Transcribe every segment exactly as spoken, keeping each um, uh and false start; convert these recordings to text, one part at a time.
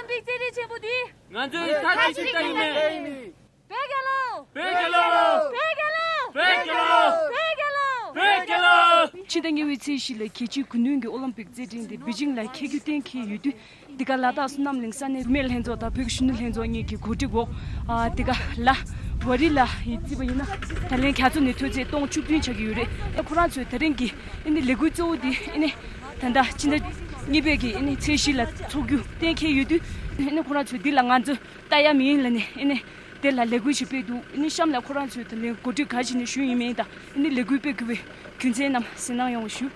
པིག་རྩེད་འགྲན་ཆེན་པོ་འདི་ང་ཚོའི་མཐའ་གཅིག་ཏུ་ཡིན་མེད། བོད་རྒྱལ་ལོ། བོད་རྒྱལ་ལོ། བོད་རྒྱལ་ལོ། བོད་རྒྱལ་ལོ། བོད་རྒྱལ་ལོ། ཕྱི་ཟླ་གཉིས་པའི་ཚེས་བཞི་ལ་རྒྱལ་སྤྱིའི་གུང་སེང་གི་ཨོ་ལིམ་པིག་རྩེད་འགྲན་དེ་པེ་ཅིང་ལ་འཁེལ་རྒྱུ་གཏན་འཁེལ་ཡོད་དུས། འདི་ག་ལ་དྭགས་སོ་ནམ་གླིང་ས་གནས་བུད་མེད་ལྷན་ཚོགས་དང་བོད་ཀྱི་གཞོན་ནུ་ལྷན་ཚོགས་གཉིས་ཀྱི་གོ་སྒྲིག་འོག་ཨ་འདི་ག་ལ་ཝ་རི་ལ་ཡི་རྩིས་པ་ཡིན་ན་ད་ལན་རྒྱ་མཚོ་ནས་ཐོན་ཚད་སྟོང་བཅུ་བདུན་ཆགས་ཀྱི་ཡོད་རེད། ཁོ་རང་ཚོའི་ད་རིང་གི་ཨ་ནི་ལས་འགུལ་གཙོ་བོ་འདི་ཨ་ནི་ད་ལྟ་ཕྱི་ཟླ་གཉིས་པའི་གི་ཨ་ནི་ཚེས་བཞི་ལ་འཚོགས་རྒྱུ་གཏན་འཁེལ་ཡོད་དུས་ཨ་ནི་ཁོ་རང་ཚོས་འདི་ལ་ང་ཚོ་ལྟ་ཡ་མིན་ལབ་ནས་ཨ་ནི་དེ་ལ་ལས་འགུལ་ཞིག་སྤེལ་འདུག་ཨ་ནི་གཤམ་ལ་ཁོ་རང་ཚོས་ད་ལན་གོ་སྒྲིག་ག་རེ་བྱས་ནས་ཞུས་ཡིན་མིན་དང་ཨ་ནི་ལས་འགུལ་སྤེལ་དགོས་པའི་རྒྱུ་མཚན་རྣམས་གསན་གནང་ཡོང་བ་ཞུ།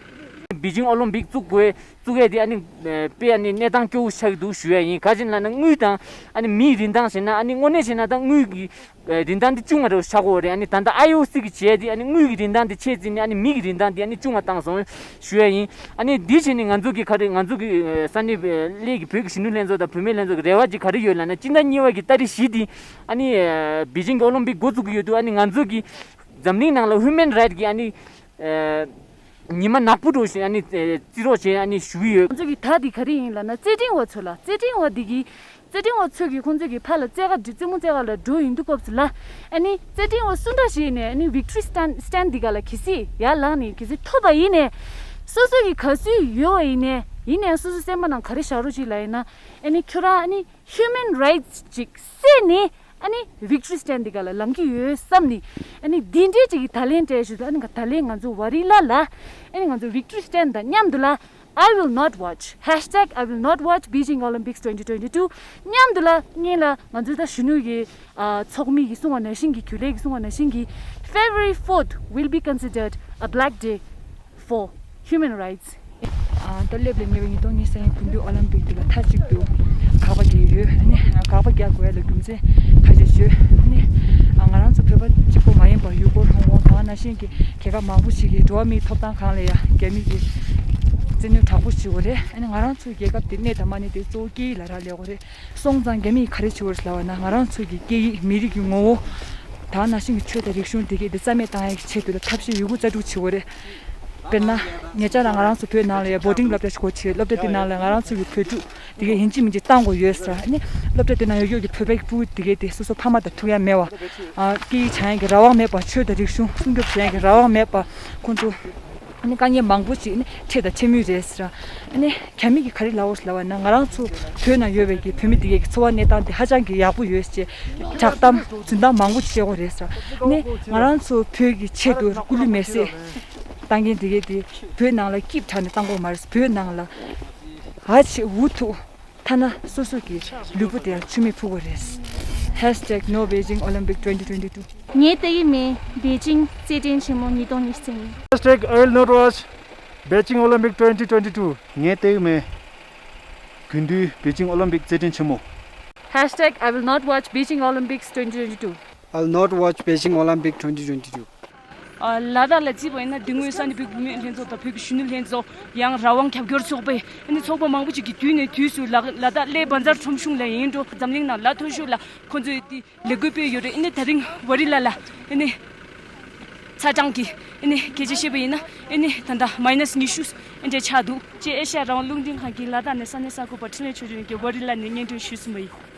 པེ་ཅིང་ཨོ་ལིམ་པིག་བཙུགས་དགོས། བཙུགས་ཡས་དེ་ཨ་ནི་ཨ་དཔེ་ཨ་ནི་གནས་སྟངས་སྐྱོ་བོ་ཆགས་ཀྱི་འདུག་ཞུ་ཡ་ཡིན། ག་ཅི་ལབ་ན་དངུལ་དང་ཨ་ནི་མིའི་རིན་ཐང་བྱས་ན་ཨ་ནི་དངོས་གནས་བྱས་ན་ད་དངུལ་གྱི་ཨ་རིན་ཐང་དེ་ཆུང་བ་འདྲ་བོ་ཆགས་ཀྱི་ཡོད་རེད། ཨ་ནི་ད་ལྟ་ཨའི་ཨོ་སི་གིས་བྱས་དེ་ཨ་ནི་དངུལ་གྱི་རིན་ཐང་དེ་ཆེ་བརྩིས་ནས་ཨ་ནི་མི་གི་རིན་ཐང་དེ་ཨ་ནི་ཆུང་བ་བཏང་སོང་ཞུ་ཡ་ཡིན། ཨ་ནི་འདི་བྱས་ནས་ང་ཚོ་གི་ག་རེ་ང་ཚོ་གི་ས་གནས་གླེ་གི་བོད་ཀྱི་གཞོན་ནུ་ལྷན་ཚོགས་དང་བུད་མེད་ལྷན་ཚོགས་ཀྱི་རེ་བ་ཅིག་ག་རེ་ཡོད་ལབ་ན་སྤྱི་ཟླ་གཉིས་པ་གི་ཏ་རིག་བཞི་དེ་ཨ་ནི་པེ་ཅིང་གི་ཨོ་ལིམ་པིག་འགོ་བཙུགས་ཀྱི་ཡོད་དུས་ཨ་ནི་ང་ཚོ་གི་འཛམ་གླིང་ནང་ལ་ཧིའུ་མན་རའིཊ་གི་ཨ་ནི། ཉི་མ་ནག་པོ་འགྲོ་བཞིན་ཨ་ནི་བརྩི་རོགས་བྱས་ཨ་ནི་ཞུ་གི་ཡོད། ང་ཚོ་གི་ད་འདི་ག་རེ་ཡིན་ལབ་ན་རྩེད་འགྲན་བ་ཚོ་ལ་རྩེད་འགྲན་བ་འདི་གི་རྩེད་འགྲན་བ་ཚོ་གི་ཁོང་ཚོ་གི་ཕར་ལ་རྩེད་ག་འདི་རྩེད་མོ་རྩེད་ག་ལ་འགྲོ་ཡིན་དུས་སྐབས་སུ་ལ་ཨ་ནི་རྩེད་འགྲན་བ་སུ་འདྲ་ཞིག་ནས་ཨ་ནི་ཝིག་ཊོ་རི་སི་ཊན་སི་ཊན་འདི་ག་ལ་གལ་སྲིད་ཡར་ལངས་ནས་གལ་སྲིད་ཐོབ་པ་ཡིན་ནས་སོ་སོ་གི་ག་ཚོད་ཡོད་པ་ཡིན་ནས་ཡིན་ནས་སོ་སོ་སེམས་པ་ནང་ག་རེ་བཞག་རོགས་ཅིག་ལབ་ཡིན་ན་ཨ་ནི་ཁྱོད་རང་ཨ་ནི། ཧིའུ་མན་རའིཊ་ཅིག་བསད་ནས་ཨ་ནི་ཝིག་ཊོ་རི་སི་ཊན་འདི་ག་ལ་ལངས་ཀྱི་ཡོད་བསམ་ནས་ཨ་ནི་འདི་འདྲའི་ཅིག་གི་ད་ལན་སྤྲད་ཞུ་དུས་ཨ་ནི་ད་ལན་ང་ཚོ་ཝ་རི་ལ་ལ་ཨ་ནི་ང་ཚོ་ཝིག་ཊོ་རི་སི་ཊན་དང་མཉམ་དུ་ལ། I will not watch. Hashtag I will not watch Beijing Olympics twenty twenty-two མཉམ་དུ་ལ་ངེད་ལ་ང་ཚོའི་ད་གཞོན་ནུ་གི་ཨ་ཚོགས་མི་གིས་གསུངས་པ་ནང་བཞིན་གྱི་རྒྱུན་ལས་ཀྱིས་གསུངས་པ་ནང་བཞིན་གྱི་February fourth will be considered a black day for human rights. ཨ་ད་སླེབས་ལ་ཉེ་བའི་ཉིས་སྟོང་ཉི་ཤུ་རྩ་གཉིས་དགུན་དུས་ཨོ་ལིམ་པིག་འདི་ལ་མཐའ་གཅིག་ཏུ་དགག་པ་རྒྱག་ཡོད། ཨ་ནི་དགག་པ་རྒྱག་དགོས་ཡ་ལ་རྒྱུ་མཚན་ཁ་ཤས་བརྗོད། ཨ་ནི་ང་རང་ཚོ་བོད་པ་གཅིག་པོ་མ་ཡིན་པར་ཡུ་གུར་ཧོང་ཀོང་དེ་ནང་བཞིན་གྱི་རྒྱལ་ཁབ་མང་པོ་ཞིག་གི་འགྲོ་བ་མིའི་ཐོབ་ཐང་སྒང་ལ་ཡ་རྒྱ་མི་གིས་བཙན་གནོན་དྲག་པོ་བྱེད་ཀྱི་ཡོད་རེད། ཨ་ནི་ང་རང་ཚོའི་རྒྱལ་ཁབ་དེ་གནས་དང་མ་གནས་དེ་གཙོ་བོ་སྐད་ཡིག་ལ་རག་ལས་ཀྱི་ཡོད་རེད། སོང་ཙང་རྒྱ་མིས་ག་རེ་བྱེད་ཀྱི་ཡོད་རེད་ལབ་པ་ན་ང་རང་ཚོ་གི་སྐད་ཡིག་མི་རིགས་ཀྱི་ངོ་བོ་དེ་ནང་བཞིན་གྱི་ཆོས་དང་རིག་གཞུང་དེ་གས་དེ་རྩ་མེད་བཏང་ཡག་གི་ཆེད་དུ་ལ་ཐབས་ཤེས་ཡོད་རྒུ་རྩལ་སྤྲུགས་བྱེད་ཀྱི་ཡོད་རེད། དཔེར་ན། ཉེ་ཆར་ལ་ང་རང་ཚོ་བོད་ནང་ལ་ཡ་བོ་ཊིང་སློབ་གྲྭ་ཞིག་སྒོ་ཕྱེ། སློབ་གྲྭ་དེ་ནང་ལ་ང་རང་ཚོ་གི་བོད་ཕྲུག་དེ་གས་ཡིན་གཅིག་མིན་གཅིག་བཏང་དགོས་ཡོད་ཟེར། ཨ་ནི་སློབ་གྲྭ་དེ་ནང་ཡོད་ཡོད་ཀྱི་བོད་པའི་ཕྲུ་གུ་དེ་གས་དེ་སོ་སོ་ཕ་མ་དང་ཐུག་ཡ་མེད་པ། ཨ་སྐད་ཡིག་སྦྱང་ཡ་གི་རང་དབང་མེད་པ། ཆོས་དང་རིག་གཞུང་སྲུང་སྐྱོབ་བྱེད་ཡ་གི་རང་དབང་མེད་པ། ཁོང་ཚོ་ཨ་ནི་དཀའ་ངལ་མང་པོ་ཞིག་ཨ་ནི་འཕྲད་དང་འཕྲད་མུས་རེད་ཟེར། ཨ་ནི་རྒྱ་མི་གིས་ག་རེ་ལབ་ཡོད་ཟེར་ལབ་པ་ན་ང་རང་ཚོ་བོད་ནང་ཡོད་པའི་གི་བོད་མི་དེ་གས་ཀྱི་འཚོ་བ་གནས་སྟངས་དེ་ཧ་ཅང་གི་ཡག་པོ་ཡོད་ཟེར་བསྒྲགས་གཏམ་རྫུན་གཏམ་མང་པོ་ཞིག་བཤད་ཀྱི་ཡོད་རེད་ཟེར། ཨ་ནི་ང་རང་ཚོ་བོད་ཀྱི་ཆེད་དུ་སྐུ་ལུས་མེར་སྲེག་བཏང་མཁན་དེ་གས་དེ་བོད་ནང་ལ་སྐྱིབས་དྲག་ནས་བཏང་དགོས་མ་རེད། བོད་ནང་ལ་ཨ་ཆེ་འུ་ཐུག་ཐ་ན་སོ་སོ་གི་ལུས་པོ་དེ་ཡང་མཆོད་མེ་ཕུལ་དགོས་རེད། Hashtag no Beijing Olympic twenty twenty-two. ངས་ལྟ་གི་མེད། པེ་ཅིང་རྩེད་འགྲན་ཆེན་མོ་ཉིས་སྟོང་ཉི་ཤུ་རྩ་གཉིས། Hashtag I will not watch Beijing Olympic twenty twenty-two. ངས་ལྟ་གི་མེད། དགུན་དུས་པེ་ཅིང་ཨོ་ལིམ་པིག་རྩེད་འགྲན་ཆེན་མོ། Hashtag I will not watch Beijing Olympics twenty twenty-two. I will not watch Beijing Olympic twenty twenty-two. ཨ་ལ་དྭགས་ལ་བརྩིས་པ་ཡིན་ན་འདི་སྔོན་ས་གནས་བོད་ཀྱི་བུད་མེད་ལྷན་ཚོགས་དང་བོད་ཀྱི་གཞོན་ནུ་ལྷན་ཚོགས། ཡང་རང་དབང་རྒྱབ་སྐྱོར་ཚོགས་པའི་ཨ་ནི་ཚོགས་པ་མང་པོ་ཅིག་གིས་དུས་ནས་དུས་སུ་ལ་ལ་དྭགས་གླེ་བྷ་ཛར་ཁྲོམ་གཞུང་ལ་ཡིན་འགྲོ། འཛམ་གླིང་ནང་ལ་མཐོ་ཤོས་ལ་ཁོང་ཚོས་དེ་ལས་འགུལ་སྤེལ་ཡོད་རེད། ཨ་ནི་ད་རིང་ཝ་རི་ལ་ལ་ཨ་ནི་ཚ་གྲང་གི་ཨ་ནི་སྐད་ཆ་བཤད་པ་ཡིན་ན་ཨ་ནི་ད་ལྟ་མའི་ནས་ཉི་ཤུ་ཨ་འདྲ་ཆགས་འདུག་ཅེས་ཨེ་ཤ་ཡ་རང་དབང་རླུང་འཕྲིན་ཁང་གི་ལ་དྭགས་ནས་ས་གནས་གསར་འགོད་པ་འཕྲིན་ལས་ཆོས་སྒྲོན་གྱིས་ཝ་རི་ལ་ནས་སྙན་སྒྲོན་ཞུས་ཟིན་པ་ཡིན།